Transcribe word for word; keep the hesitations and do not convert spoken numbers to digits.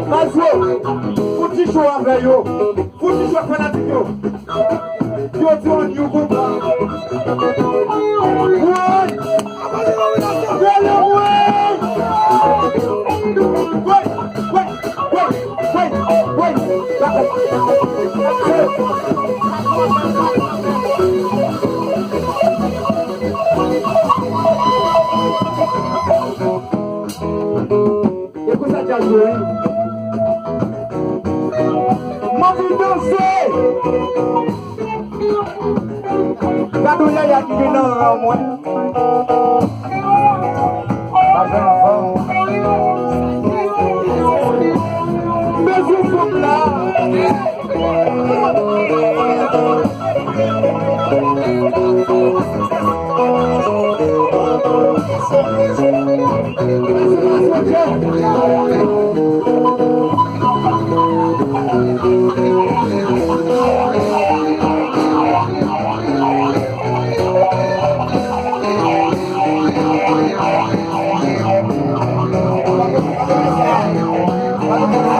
Baz yo, fout ti cho avè yo. Fout ti cho ak fanatik yo. Yo di on you go. Woy! Bèl woy! Woy! Woy! Woy! Woy! Woy! E konsa djaz yo ye. M anvi danse. Gade yon yaya ki gen nan ran mwen.